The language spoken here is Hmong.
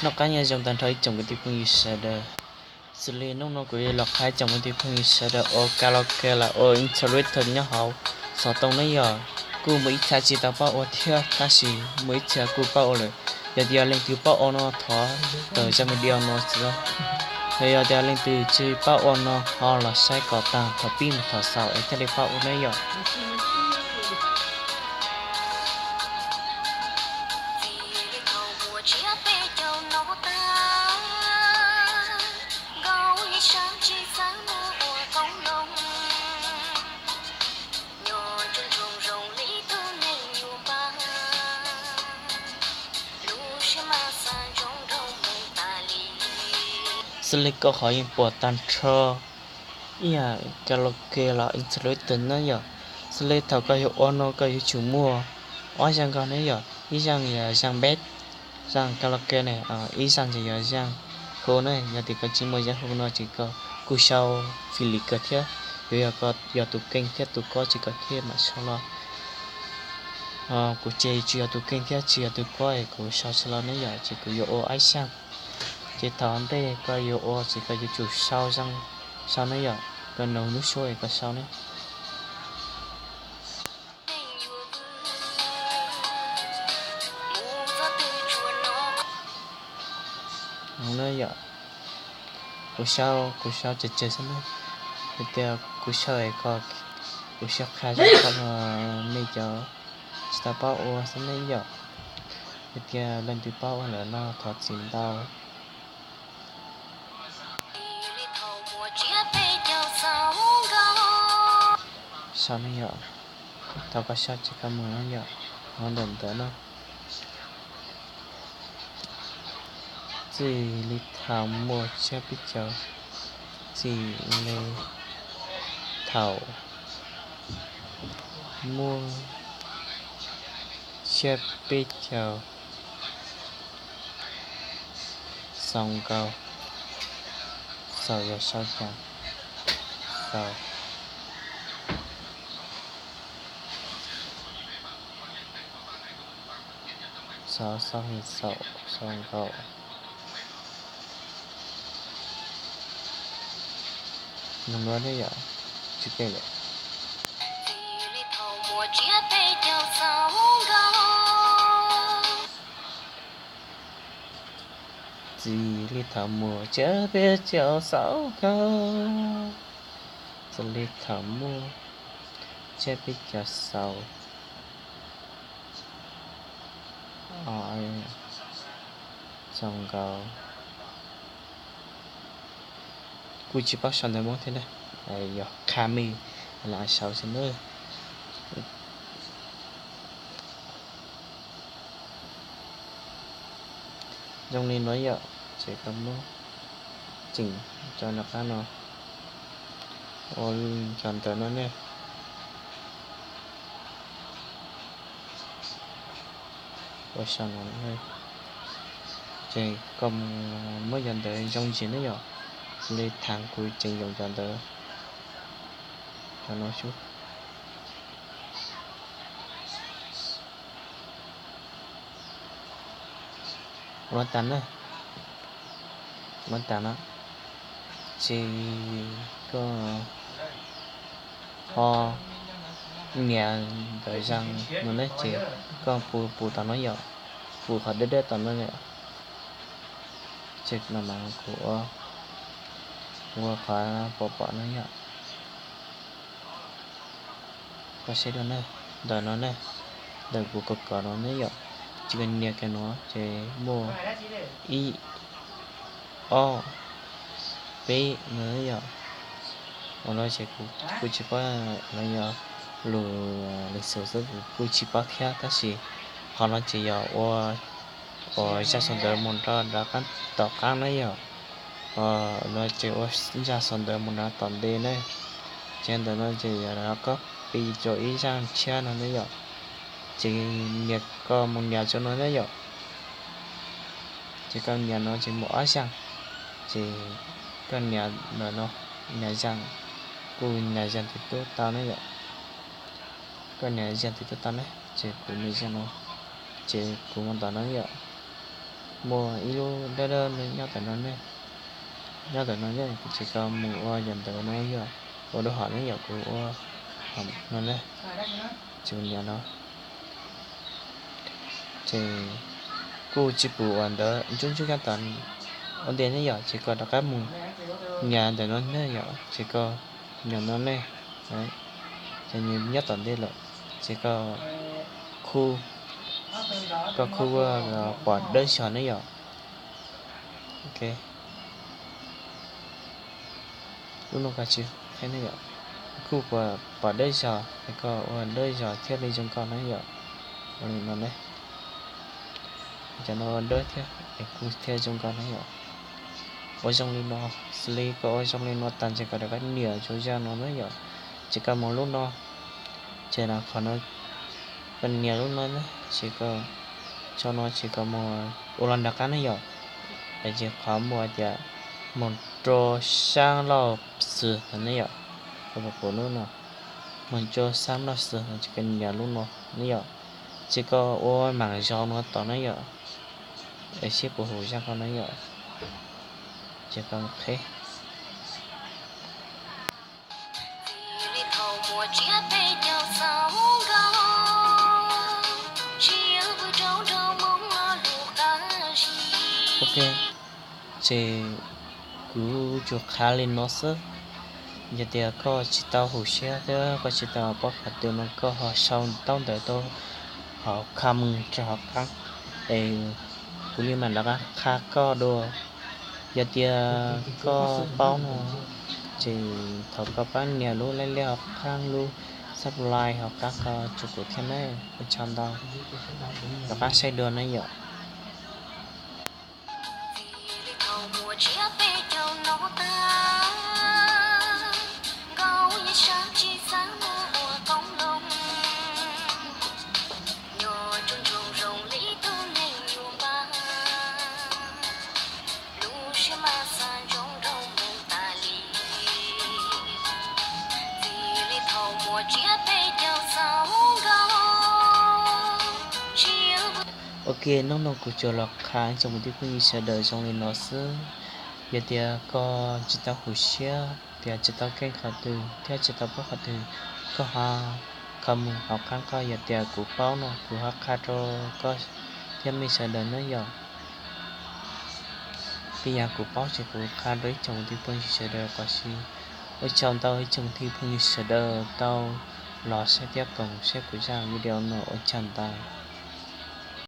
Noj qab nyob zoo tag nrho ib tsoom kwv tij phooj ywg sawv daws. Xws li hnub no kuv yuav los qhia ib tsoom kwv tij phooj ywg sawv daws ua karaoke los ua interpreter nyob hauv xov tooj ne yom. Kuj muaj ib txhia tsis tau paub ua thiab, tab sis muaj ib txhia kuj paub ua lawm. Yog tias leej twg paub ua no thov tawm zaj video no xwb. Yog tias leej twg tsis paub ua no ho los saib kom tag thaum pib mus thaum xaus es thiaj li paub ua ne yom. Xws li koj qhov yeej pom tag nrho ib yam karaoke los interpreter ne yom. Xws li thaum koj yuav ua no koj yuav tsum muaj ob zaj nkaus ne yom, ib zaj yog zaj bass, zaj karaoke ne, ib zaj ces yog zaj hu ne. Yog tias koj tsis muaj zaj hu no ces koj kuj sau fis lis kawg thiab, yuav yog koj yog tus keej thiab tus kob ces koj thiaj mam sau los. Kuv ces tsis yog tus keej thiab tsis yog tus kob es kuv sau tsis los ne yom, ces kuv yuav ua ob zaj. Ces thaum ntej koj yuav ua ces koj yuav tsum sau zaj, sau ne yom, koj nug lub suab es koj sau ne. Yom, kuv sau, kuv sau tsawg tsawg xwb na. Hais tias kuv sau es koj, kuv sau qha zog kom nej cov tsis tau paub ua xwb ne yom. Hais tias leej twg paub ua lawm no thov txim ntau. Sau ne yom, thaum koj sau ces koj mus no yom, mus ntawm ntawd no. Txij li thaum muaj tsiab peb caug, txij li thaum muaj tsiab peb caug, xaus nkaus, xaus yog sau cas, xaus, xaus, xaus, xaus nkaus. Nug lawm ne yom, tsis peb lawm. Txij li thaum muaj tsiab peb caug xaus nkaus, txij li thaum muaj tsiab peb caug xaus, xaus nkaus. Kuj tsis paub sau ntawv Hmoob thiab na, yog qha mej lam sau xwb na. Zoo li no yom, ces koj muab tseem cov nram qab no ua cov ntawv no ne. Ua sau no, ces koj muab cov ntawv zoo ntsis na yom, li thaum kuv tseem yoom cov ntawv, cov no xwb. Ua tas na, ua tas no, ces koj ho nias ntawm zaj no ne, ces koj pus pus tom no yom, pus qhov dawb dawb tom no yom. Ces no mas kuv ua, ua qhov pom pom no yom. Koj saib dua na, ntawm no ne, ntawm kuv kom kom no ne yom. Ces koj nias kiag no ces muaj ib, ob, peb no yom. Ua no ces kuv kuj tsis paub, no yog lus lwm xwm xwb kuv kuj tsis paub thiab, tab sis qhov no ces yog ua, ua zaj sau ntawv mus rau tom qab na yom. No ces ua zaj sau ntawv mus rau tom ntej ne, ces ntawm no ces yog rau koj pi rau ib zaj tshiab no ne yom. Ces nias, koj mus nias rau no ne yom. Ces koj nias no ces muaj ob zaj, ces koj nias ntawm no, nias zaj, kuv nias zaj twg tuaj tau ne yom. Koj nias zaj twg tuaj tau ne, ces kuv nias zaj no, ces kuv mus tom no yom. muaj ib lub dawb dawb nyob ntawm no ne, nyob ntawm no ne, ces koj mus ua yam ntawd no yog ua dua hom ne yom, kuv ua hom no ne, ces kuv nias no. Ces kuj tsis pum uas ntawd ntsuab ntsuab kab tom ua ntej ne yom, ces koj rov qab mus nias ntawm no ne yom, ces koj nias no ne, ces nws nyob tom ntej lawm, ces koj khu, koj khu ua pom dawb zog ne yom. Lub no koj tsis, khu pom dawb zog es koj ua dawb zog thiaj li zoo nkauj na yom. Ua li no ne, cov no ua dawb thiab es kuj thiaj zoo nkauj na yom. Ua zoo li no, xws li koj ua zoo li no tag ces koj rov qab nias rau zaj no na yom. Ces koj mus lub no, ces no qhov no, koj nias lub no na, ces koj tso no ces koj mus ua los nram qab ne yom. Ces qhov muaj tias mus rau sab laug xwm no ne yom, koj pom lub no, mus rau sab laug xwm no ces koj nias lub no ne yom. Ces koj ua mam zov no tom na yom, es seb puas haum zaj koj na yom. Ces koj qheb. Ok, ces kuv tsuas qha li no xwb. Yog tias koj tsis tau haum siab thiab koj tsis tau paub qhov twg no koj ho sau taub ntawv rau hauv comment rau hauv qab, es kuv li mam rov qab qha koj dua. Yog tias koj paub no ces thov koj pab nias lub like hauv qab, lub subscribe hauv qab ko rau kuv thiab nawb. Ua tsaug ntau, rov qab saib dua na yom. Ok, hnub no kuv tsuas los qha ib tsoom kwv tij phooj ywg sawv daws zoo li no xwb. Yog tias koj tsis tau haum siab, tias tsis tau keej qhov twg thiab tsis tau paub qhov twg, koj ho comment hauv qab koj, yog tias kuv paub no kuv ho qha rau koj thiab mej sawv daws na yom. Tej yam kuv paub ces kuv qha rau ib tsoom kwv tij phooj ywg sawv daws qhov xwb. Ua tsaug ntau ib tsoom kwv tij phooj ywg sawv daws tau los saib thiab koom saib kuv zaj video no, ua tsaug ntau.